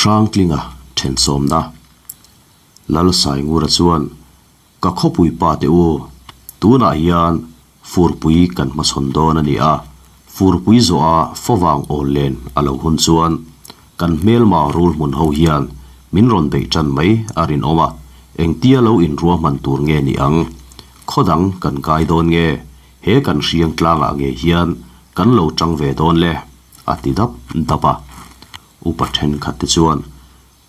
Hrangtlinga thensawmna Lalsaingura chuan Ka khawpui pa te u, tunah hian furpui kan hmachhawn dawn a ni a, furpui zawha favang awl len a lo hun chuan kan hmelma rul hmun ho hian min rawn beih tan mai a rinawm a, engtia lo inruahman tur nge ni ang? Khaw dang kan kai dawn nge? He kan hriang tlangah nge hian kan lo tang ve dawn le? a ti dap dap a. Upa thenkhat te chuan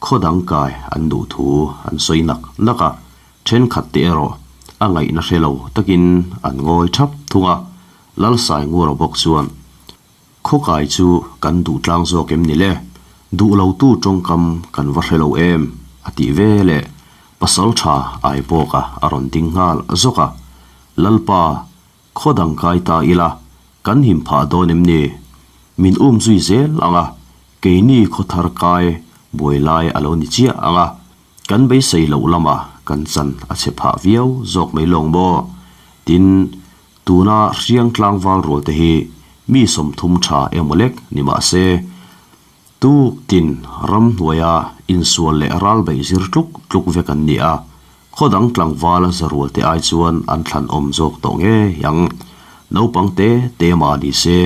Khaw dang kai an duh thu an sawi nak nak a, thenkhat te erawh a ngaihna hre lo takin an ngawi thap thung a. Lalsaingura bawk chuan, Khaw kai chu kan duh tlang zawk em ni le? Duh lo tu tawngkam kan va hre lo em? a tih ve leh pasal tha Aibawka a rawn ding nghal zawk a. Lalpa, Khaw dang kai ta ila, kan him phah dawn em ni? Min um zui zel ang a, keini khaw thar kai buai lai a lo ni chiah ang a, kan beisei loh lamah kan chan a chhe phah viau zawk mai lawng maw? Tin, tuna hriang tlangval rual te hi mi 30 tha emaw lek ni mah se, tuk tin ramhnuaia insual leh ral beih zir tluk tluk vek an ni a, Khaw dang tlangval a zarual te ai chuan an thlan awm zawk tawh ngei ang. Naupang te te mah ni se,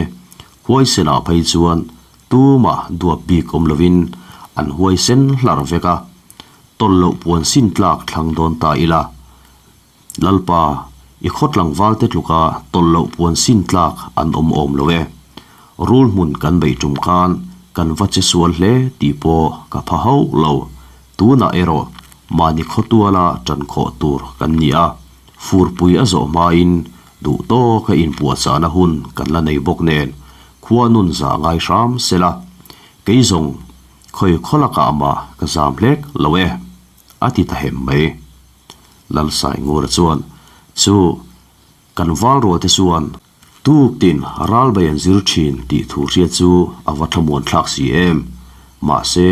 huaisenah phei chuan tumah duap bik awm lovin an huaisen hlar vek a. Tawlh loh puan sin tlak thlang dawn ta ila. Lalpa, i khaw tlangval te tluka tawlh loh puan sin tlak an awm awm lo e. Rul hmun kan beih tum khan kan va che sual hle tih pawh ka pha hauh lo. Tunah erawh mahni khawtuala ṭan khawh tur kan ni a, furpui a zawh hmain duh tawka inpuahchahna hun kan la nei bawk nen khua nun zah ngai hram se la, kei zawng khawi khaw lakah mah ka zam hlek lo e, a ti ta hem mai. Lalsaingura chuan, Chu, kan valrualte chuan Tuktin ralbei an zir thin tih thu hriat chu a va thlamuan thlak si em. Mahse,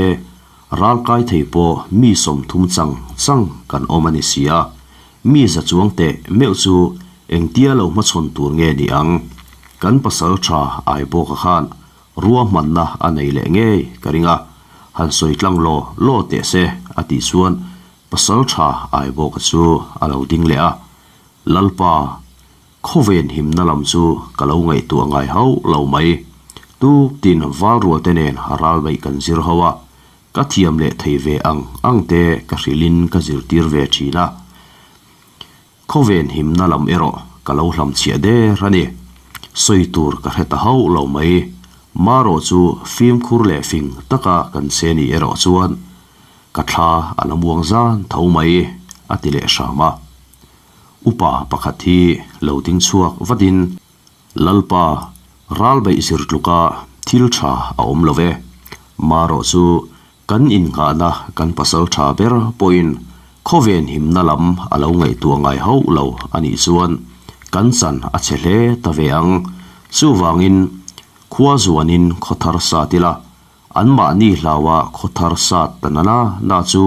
ral kai thei pawh mi 30 chang chang kan awm a ni si a, mi za chuang teh meuh chu engtia lo hmachhawn tur nge ni ang? Kan pasal tha Aibawka khan ruahmanna a nei leh ngei ka ring a, han sawi tlang law law teh se a tih chuan pasal tha Aibawka chu a lo ding leh a, Lalpa, Khawven himna lam chu ka lo ngaihtuah ngai hauh lo mai. Tuk tin valrual te nen ral beih kan zir ho a, ka thiam leh thei ve ang ang te ka hrilhin ka zirtir ve thin a. Khawven himna lam erawh ka lo hlamchhiah der a ni. Sawi tur ka hre ta hauh lo mai. Marawh chu fimkhur leh fing taka kan che ni erawh chuan ka thla a la muang zan tho mai, a ti leh hram a. Upa pakhat hi lo ding chhuak vatin, Lalpa, ral beih zir tluka thil tha a awm lo ve. Marawh chu kan innghahna kan pasal tha ber pawhin khawven himna lam a lo ngaihtuah ngai hauh lo a nih chuan kan chan a chhe hle ta ve ang. Chuvangin khua zuanin khaw thar sat ila, anmahni hlaua khaw thar sat ta na na chu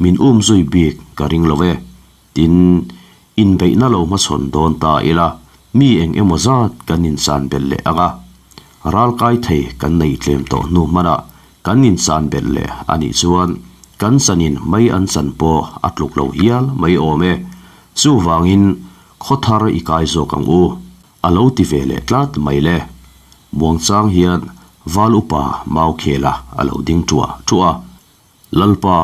min um zui bik ka ring lo ve. Tin, inbeihna lo hmachhawn dawn ta ila, mi eng emaw zat kan insan belh leh ang a. Ralkai thei kan nei tlem tawh hnu hmanah kan insan belh leh a nih chuan kan chanin mai an chan pawh a tluk lo hial mai awm e. Chuvangin khaw thar i kai zawk ang u, a lo ti ve leh tlat mai le. Muangchang hian Val upa Maukhela a lo ding ṭuah ṭuah a. Lalpa,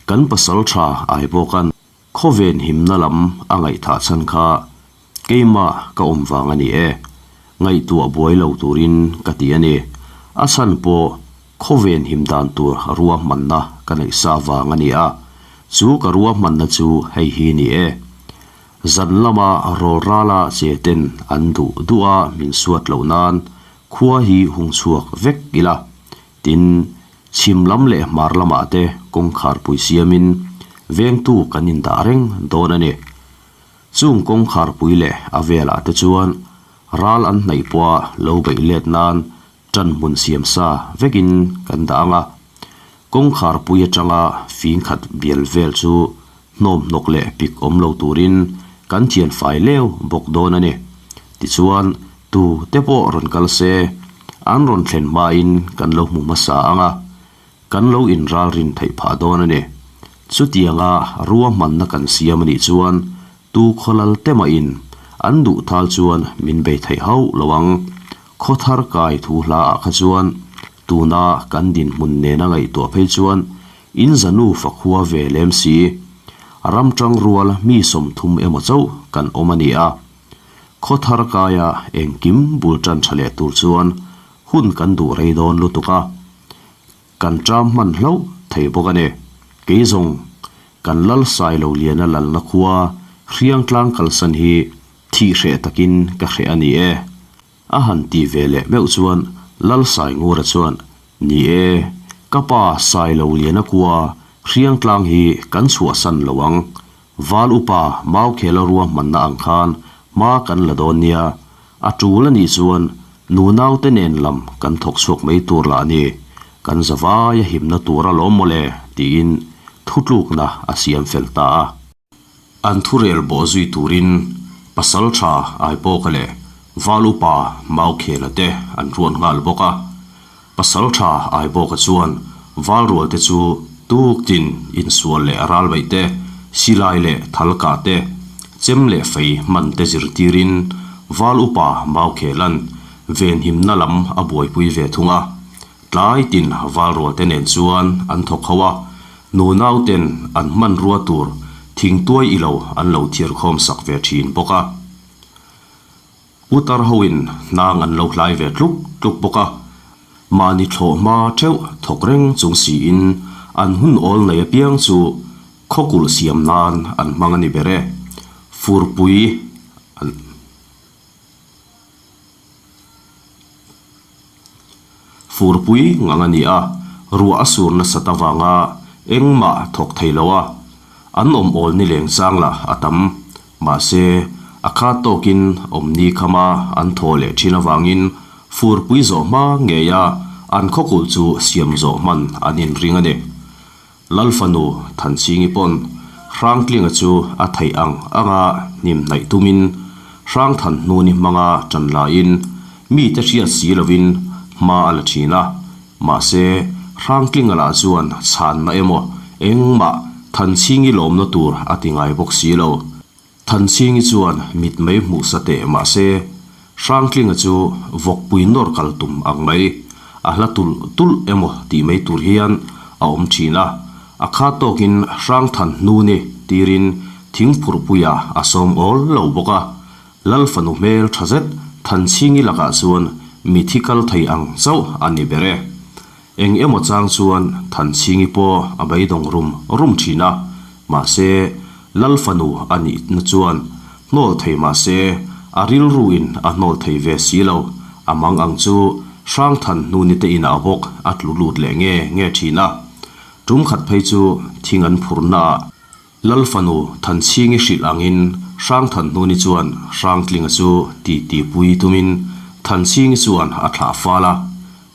kan pasal tha ai bawkan khawven himna lam a ngaihthah chhan kha keimah ka awm vang a ni e. Ngaihtuah buai lo turin ka ti a ni. A chhan pawh khawven him dan tur ruahmanna ka neih sa vang a ni a. Chu ka ruahmanna chu hei hi ni e. Zan lama rawlrala che ten an duh duh a min suat loh nan khua hi hung chhuak vek ila. Tin, chhim lam leh hmar lamah te kawngkhar pui siamin vengtu kan indah reng dawn a ni. Chung kawngkhar pui leh a velah te chuan ral an hnaih pawha lo beih let nan tan hmun siam sa vekin kan dah ang a. Kawngkhar pui atanga fing khat bial vel chu hnawm hnawk leh pik awm lo turin kan thian fai leu bawk dawn a ni. Tichuan, tu te pawh rawn kal se, an rawn thlen hmain kan lo hmu hmasa ang a. Kan lo inralrin theih phah dawn a ni. Chutianga ruahmanna kan siam a nih chuan tu khawlal te mahin an duh thal chuan min bei theih hauh lo ang. Khawthar kai thu hla ah kha chuan tuna kan dinhmun nena ngaihtuah phei chuan in zanu fakhua ve lem si. Ram tang rual mi 30 emaw chauh kan awm a ni a. Khawthar kaia engkim bul tan tha leh tur chuan hun kan duh rei dawn lutuk a. Kan ṭam hman hlauh thei bawk a ni. Kei zawng, kan lal sai lo liana lalna khua Hriangtlang kalsan hi thih hreh takin ka hreh a ni e. A han ti ve leh meuh chuan Lal Saingura chuan, Ni e, ka pa sai lo liana khua Hriangtlang hi kan chhuahsan lo ang. Val upa Maukhela ruahmanna ang khan hma kan la dawn nia. A tul a nih chuan nunaute nen lam kan thawk chhuak mai tur lah a ni, kan zavai a himna tur a lawm mawle tiin thutlukna a siam fel ta a. An thurel bawh zui turin pasal tha Aipawka leh Val upa Maukhela te an ruat nghal bawk a. Pasal tha Aibawka chuan Val rual te chu tuk tin insual leh ral beih te, silai leh thal kah te, chem leh fei hman te zirtirin Val upa Maukhelan venhimna lam a buaipui ve thung a. Tlai tin Val rual te nen chuan an thawk ho a, nunau ten an hmanrua tur thingtuai ilo an lo thirkhawm sak ve thin bawk a. Putar hoin hnang an lo hlai ve tluk tluk bawk a, mahni thlawh hma theuh thawk reng chung siin an hun awl nei apiang chu khawkulh siam nan an hmang a ni ber e. Furpui an Furpui ngang a ni a, ruah a sur nasat avanga engmah thawk thei lo a, an awm awl ni leng chang lah a tam. Mahse, a khat tawkin awmni khama an thaw leh thin avangin furpui zawh hma ngeia an khawkulh chu siam zawh hman an inring a ni. Lalfanu Thanchhingi pawn Hrangtlinga chu a theih ang anga hnim hnaih tumin Hrangthan hnuni hmanga tan laiin mite hriat si lovin hma a la thin a. Mahse, Hrangtlinga lah chuan chhanna emaw engmah Thanchhingi lawmna tur a ti ngai bawk si lo. Thanchhingi chuan mit mai hmuh sa teh mahse, Hrangtlinga chu vawkpui nawr kal tum ang mai, a hla tulh tulh emaw tih mai tur hian a awm thin a. A khat tawkin Hrangthan hnuni tirin thingphurhpuia a sawm awl lo bawk a. Lal fanu hmel tha zet Thanchhingi lakah chuan mi thi kal thei ang chauh a ni ber e. Eng emaw chang chuan Thanchhingi pawh a beidawng rum rum thin a, mahse Lal fanu a nihna chuan hnawl thei mahse a rilruin a hnawl thei ve si lo, a mang ang chu Hrangthan hnuni te inah bawk a tlu lut leh nge nge thin a. Tum khat phei chu thing an phurnaah Lal fanu Thanchhingi hrilh angin Hrangthanhnuni chuan Hrangtlinga chu titi pui tumin Thanchhingi chuan a thlah fal a.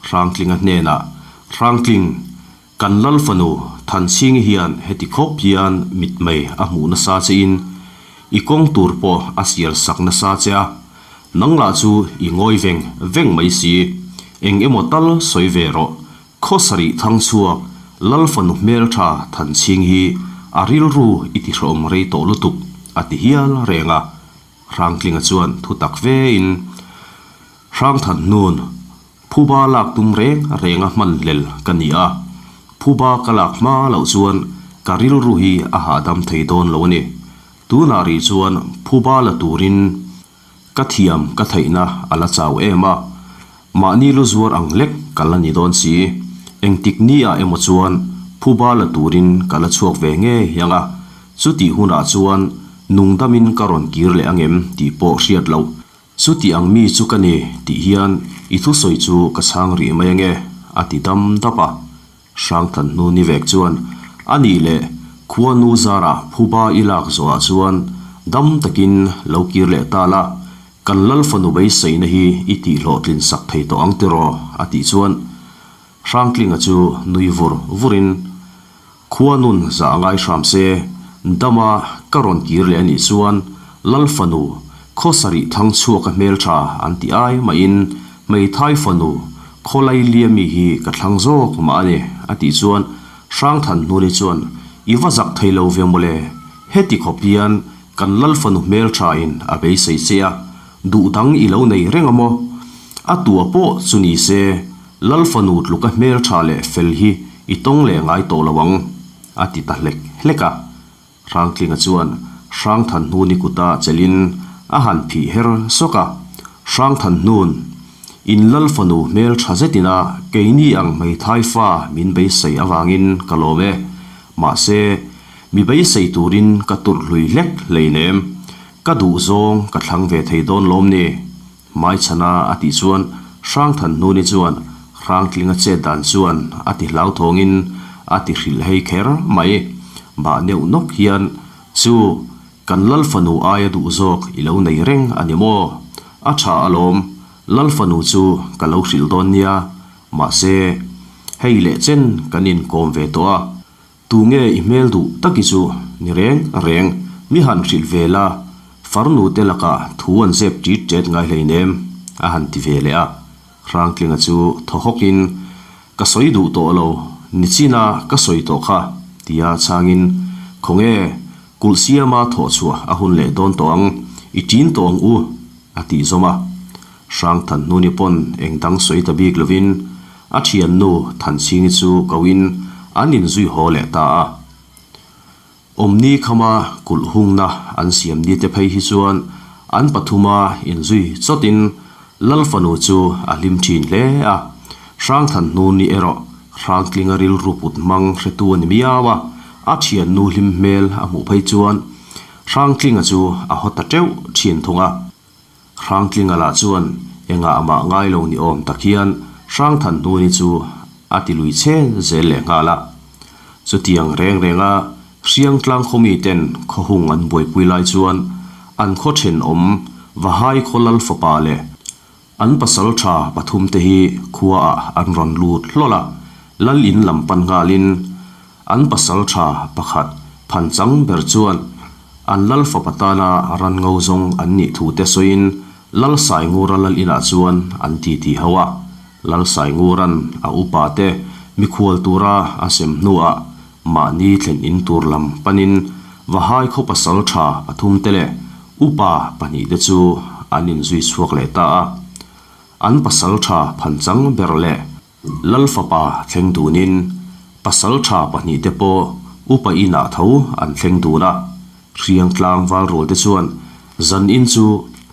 Hrangtlinga hnenah, Hrangtling, kan Lal fanu Thanchhingi hian heti khawp hian mitmei a hmuh nasa chein i kawng tur pawh a sial sak nasa che a, nang lah chu i ngawi veng veng mai si, eng emaw tal sawi ve rawh, Khaw sarih thang chhuak Lal fanu hmeltha Thanchhing hi a rilru i ti hrehawm rei tawh lutuk a ti hial reng a. Hrangtlinga chuan thu tak vein Hrangthan hnun phuba lak tum reng reng a hman hlel ka ni a, phuba ka lak hma loh chuan ka rilru hi a hahdam thei dawn lo a ni. Tunah rih chuan phuba la turin Ka thiam ka theihna a la chau em a, mahni lu zuar ang lek ka la ni dawn si. Engtik ni ah emaw chuan phuba la turin ka la chhuak ve ngei ang a, chutih hunah chuan nungdamin ka rawn kir leh angem tih pawh hriat loh. Chuti ang mi chu ka ni tih hian i thusawi chu ka chhang rih mai ange, a ti dam dap a. Hrangthan hnu ni vek chuan a nih leh khuanu zarah phuba i lak zawhah chuan dam takin lo kir leh ta la, kan Lal fanu beiseina hi i tihhlawhtlin sak thei tawh ang tiraw? a tih chuan Hrangtlinga chu nui vur vurin Khuanun zah ngai hram se, dama ka rawn kir leh a nih chuan Lal fanu khaw sarih thang chhuak a hmeltha an ti ai mahin Hmeithai fanu Khawlai Liami hi ka thlang zawk mah a ni, a tih chuan Hrangthanhnuni chuan, I va zak thei lo ve mawle, heti khawp hian kan Lalfanu hmeltha in a beisei che a, duh dang i lo nei reng a maw? A tua pawh chu ni se, Lalfanu tluka hmeltha leh fel hi i tawng leh ngai tawh lo ang, a ti ta hlek hlek a. Hrangtlinga chuan Hrangthanhnuni kuta chelhin a han phih her sawk a, Hrangthanhnun, in Lalfanu hmel tha zetina keini ang hmeithai fa min beisei avangin ka lawm e. Mahse, mi beisei turin ka turh hlui hlek hleinem. Ka duh zawng ka thlang ve thei dawn lawm ni? Hmaichhana a tih chuan Hrangthanhnuni chuan Hrangtlinga chet dan chuan a ti hlauthawngin a ti hrilh hei kher mai. Bah neuh nawk hian, Chu, kan Lalfanu aia duh zawk i lo nei reng a ni maw? A tha alawm, Lalfanu chu ka lo hrilh dawn nia. Mahse, hei leh chen kan inkawm ve tawh a. Tu nge i hmel duh taki chu ni reng reng, mi han hrilh ve la, farnu te lakah thu an zep ṭit ṭet ngai hleinem, a han ti ve leh a. Hrangtlinga chu thaw hawkin, Ka sawi duh tawh lo, nichina ka sawi tawh kha, tia chhangin, Khawnge, kulh siama thawh chhuah a hun leh dawn tawh ang, i ṭin tawh ang u, a tih zawm a. Hrangthanhnuni pawn eng dang sawi ta bik lovin a thiannu Thanchhingi chu koin an inzui haw leh ta a. Awmni khama kulh hungna an siam ni te phei hi chuan an pathuma inzui chawtin Lalfanu chu a hlim thin hle a. Hrangthanhnuni erawh Hrangtlinga rilru put hmang hretu a ni miau a, a thiannu hlim hmel a hmuh phei chuan Hrangtlinga chu a haw ta teuh thin thung a. Hrangtlinga lah chuan engah mah ngai lo ni awm tak hian Hrangthanhnuni chu a ti lui chen zel leh nghal a. Chutiang reng renga Hriangtlang khaw miten khawhung an buaipui lai chuan an khaw thenawm Vahai khaw lal fapa leh an pasal tha pathum te hi khuaah an rawn lut hlawl a, lal in lam pan nghalin An pasaltha pakhat phanchang ber chuan an lal fapa tana ran ngo zawng an nih thu te sawiin Lal Saingura lal inah chuan an titi ho a. Lal Saingura'n a upa te mikhual tura a sem hnuah mahni thlen in tur lam panin Vahai khaw pasaltha pathum te leh upa pahnihte chu an inzui chhuak leh ta a. An pasaltha phanchang ber leh Lal fapa thleng dunin pasal tha pahnihte pawh upa inah tho an thleng dun a, hriang tlang val rualte chuan zan in chu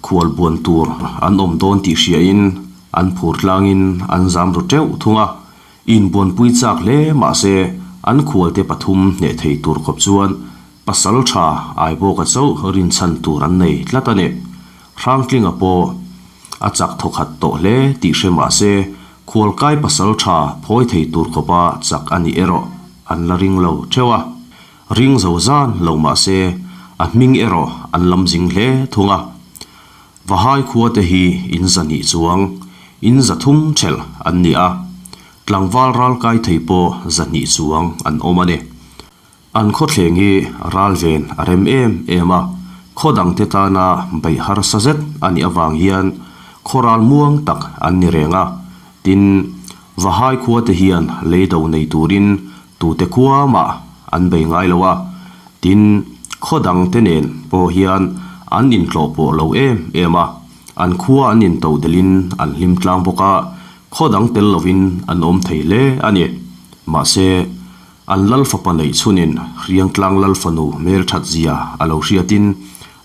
khual buan tur an awm dawn tih hriain an phur tlangin an zam ru teuh thung a, inbuanpui chak hle mahse an khualte pathum hneh thei tur khawp chuan pasal tha Aibawka chauh rinchhan tur an nei tlat a ni. Hrangtlinga pawh a chak thawkhat tawh hle tih hre mah se, khualkai pasal tha phawi thei tur khawpa chak a nih erawh an la ring lo theuh a. Ring zo zan lo mah se, a hming erawh an lam zing hle thung a. Vahai khua te hi in zahnih chuang, in zathum thelh an ni a, tlangval ralkai thei pawh zahnih chuang an awm a ni. An khawthleng hi ral ven a rem em em a, khaw dangte tana beih harsa zet a nih avang hian khaw ral muang tak an ni reng a, tin, Vahai khuate hian lei do nei turin tute khua mah an bei ngai lo a, tin, khaw dangte nen pawh hian an intlawh pawh lo em em a, an khua an into delhin an hlim tlang bawk a, khaw dang tel lovin an awm thei hle a ni. Mahse. An lal fapa neih chhunin Hriangtlang lal fanu hmelthat zia a lo hriatin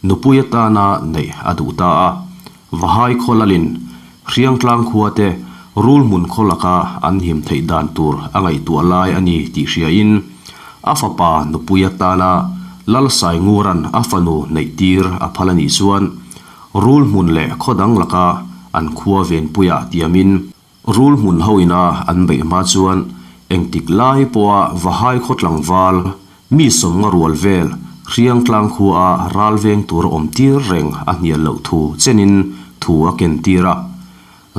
nupui atana neih a duh ta a. Vahai khaw lalin Hriangtlang khuate rul hmun khaw laka an him theih dan tur a ngaihtuah lai a ni tih hriain a fapa nupui atana Lal Saingura'n a fanu neih tir a phal a nih chuan rul hmun leh khaw dang laka an khua venpuiah tiamin Rul hmun ho ina an beih hma chuan engtik lai pawha Vahai khaw tlangval mi sawmnga rual vel Hriangtlang khua a ral veng tur a awm tir reng a hnial loh thu chenin thu a ken tir a.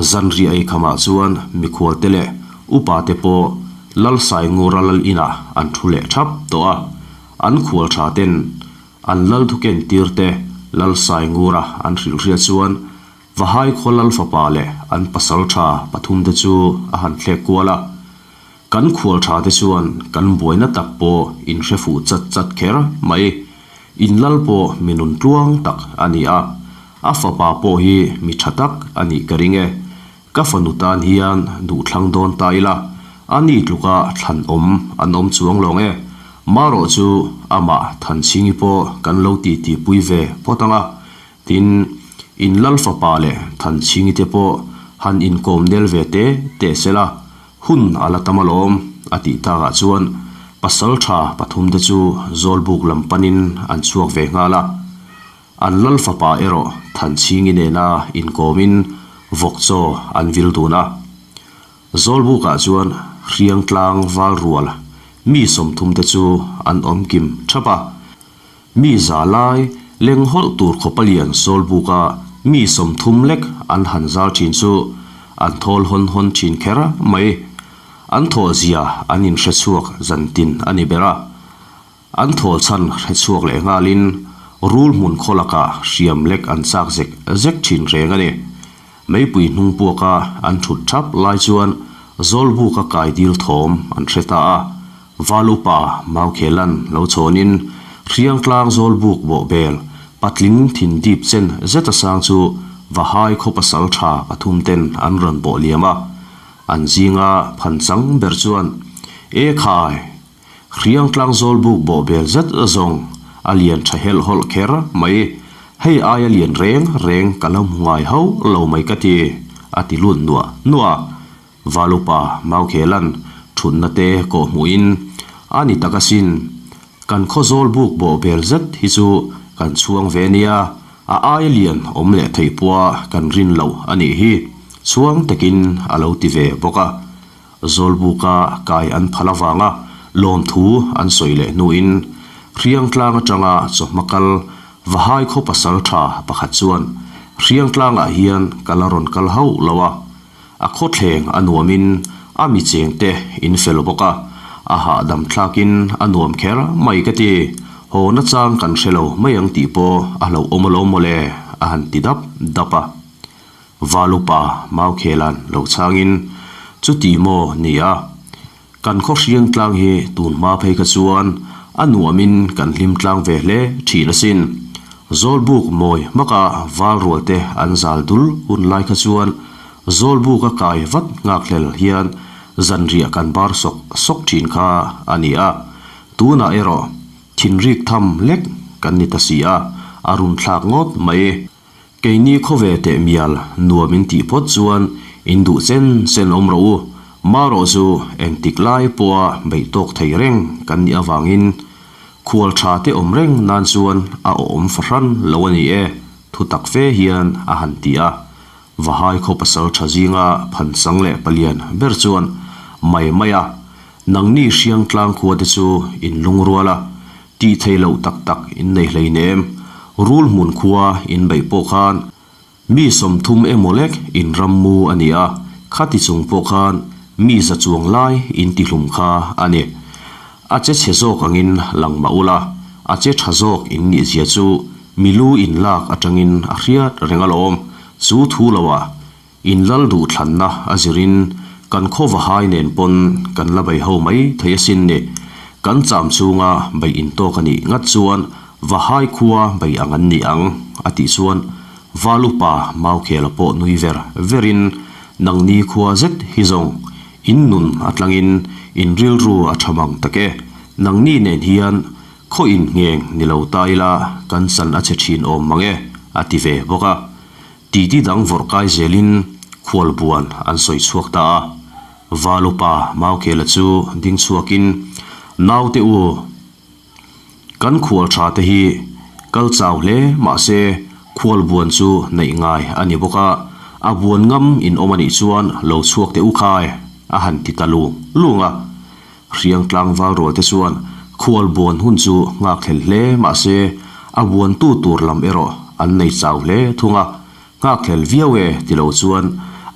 Zanriah ei khamah chuan mikhualte leh upa te pawh Lalsaingura lal inah an thu leh thap tawh a, an khual tha ten an lal thu ken tir te Lalsaingura an hrilh hria chuan Vahai khaw lal fapa leh an pasal tha pathum te chu a han thlek kual a. Kan khual tha te chuan kan buaina tak pawh in hre fuh chat chat kher mai. In lal pawh mi nun tluang tak a ni a, a fapa pawh hi mi tha tak a nih ka ring e. Ka fanu tan hian duhthlang dawn ta ila, a ni tluka thlan awm an awm chuang lawng e. Marawh chu amah Thanchhingi pawh kan lo titi pui ve phawt ang a, tin, in lal fapa leh Thanchhingi te pawh han inkawm nel ve te te sela, hun a la tam alawm, a tih takah chuan pasaltha pathumte chu Zawlbuk lam panin an chhuak ve nghal a. An lal fapa erawh Thanchhingi nena inkawmin vawk chaw an vil dun a. Zawlbukah chuan Hriangtlang val rual mi 30 te chu an awm kim thap a. Mi za lai leng hawlh tur khawpa lian Zawlbuka mi 30 lek an han zal thin chu an thawl hawn hawn thin kher mai. An thawhzia an inhre chhuak zantin a ni ber a. An thawl chhan hre chhuak leh nghalin rul hmun khaw lakah hriam lek an chak zek zek thin reng a ni. Meipui hnung puaka an thut thap lai chuan Zawlbuka kai dil thawm an hre ta a. Val upa Maukhelan lo chhawnin Hriangtlang Zawlbuk bawhbel patling thin dip chen zeta sang chu Vahai khaw pasal tha pathum ten an rawn bawh liam a. An zinga phanchang ber chuan, E khai! Hriangtlang Zawlbuk bawhbel zet zawng a lian tha helh hawlh kher mai. Hei aia lian reng reng ka lo hmu ngai hauh lo mai ka ti, a ti lut nuah nuah a. Valupa Maukhelan thutna te kawh hmuhin, A ni tak asin, kan khaw Zawlbuk bawhbel zet hi chu kan chhuang ve nia, a aia lian awm leh theih pawha kan rin loh a nih hi, chhuang takin a lo ti ve bawk a. Zawlbuka kai an phal avanga lawmthu an sawi leh hnuin Hriangtlang atanga chawhma kal Vahai khaw pasal tha pakhat chuan Hriangtlangah hian ka la rawn kal hauh lo a, a khawthleng a nuamin a mi chengte in fel bawk a, a hahdam thlakin a nuam kher mai ka ti, haw nachang kan hre lo mai ang tih pawh a hlauhawm alawm mawle a han ti dap dap a. Valupa Maukhelan lo chhangin, Chuti maw ni a, kan khaw hriang tlang hi tun hma phei kha chuan a nuamin kan hlim tlang ve hle thin asin. Zawlbuk mawi hmaka val rualte an zal dul hun lai kha chuan Zawlbuka kai vat nghakhlel hian zanriah kan bar sawk sawk thin kha a ni a. Tunah erawh thinrik tham lek kan ni ta si a, a runthlak ngawt mai. Keini khawve teh mial nuam in tih phawt chuan in duh chen chen awm rawh u. Marawh chu engtik lai pawha beih tawk thei reng kan nih avangin khual tha te awm reng nan chuan a awm fahran lo a ni e, thu tak fe hian a han ti a. Vahai khaw pasal tha zinga phanchang leh palian ber chuan mai mai a, nangni Hriangtlang khua te chu in lungrual a, Tih theih loh tak tak in nei hleinem. Rul hmun khua in beih pawh khan mi 30 emaw lek in ram mu a ni a, khati chung pawh khan mi za chuang lai in ti hlum kha a ni. A che chhe zawk angin lang mah ula, a che tha zawk in nih zia chu mi lu in lak atangin a hriat reng alawm. Chu thu loah In lal duh thlanna a zirin kan khaw vahai nen pawn kan la bei ho mai thei asin ni. Kan cham chunga bei intawk a nih ngat chuan vahai khua bei ang an ni ang a tih chuan Val upa Maukhela pawh nui ver verin nangni khua zet hi zawng in nun a tlangin in rilru a tha mang tak e. Nangni nen hian khaw inngheng ni lo ta ila kan chan a chhe thin awm mang e a ti ve bawk a. Titi dang vawrh kai zelin khualbuan an sawi chhuak ta a. Val upa Maukhela chu ding chhuakin, Naute u, kan khual tha te hi kal chau hle mahse khualbuan chu neih ngai a ni bawk a, a buan ngam in awm a nih chuan lo chhuak teh u khai, a han ti ta lung lung a. Hriang tlangval rual te chuan khualbuan hun chu nghak thlel hle mahse a buantu tur lam erawh an nei chau hle thung a, nghak thlel viau e ti lo chuan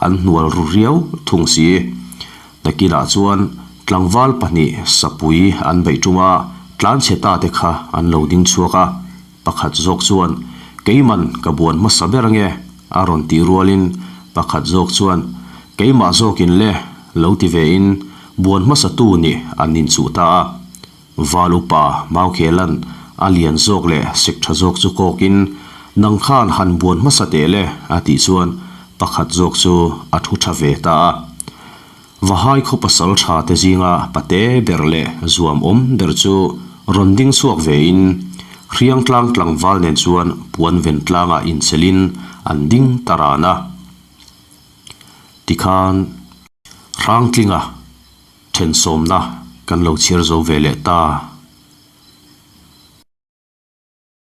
an hnual ru riau thung si. Nakinah chuan tlangval pahnih sapui an beih tum a, tlanchhe ta te kha an lo ding chhuak a, pakhat zawk chuan Keiman ka buan hmasa ber ange a rawn tih rualin pakhat zawk chuan Keimah zawkin le lo ti vein. Buan hmasatu nih an inchuh ta a. Val upa Maukhelan a lian zawk leh sek tha zawk chu kawkin, Nang khan han buan hmasa teh le, a tih chuan pakhat zawk chu a thu tha ve ta a. Vahai khaw pasal tha te zinga pate ber leh zuam awm ber chu rawn ding chhuak vein Hriangtlang tlangval nen chuan puan ven tlangah inchelin an ding ta ran a. Tikhan Hrangtlinga thensawmna kan lo chhiar zo ve leh ta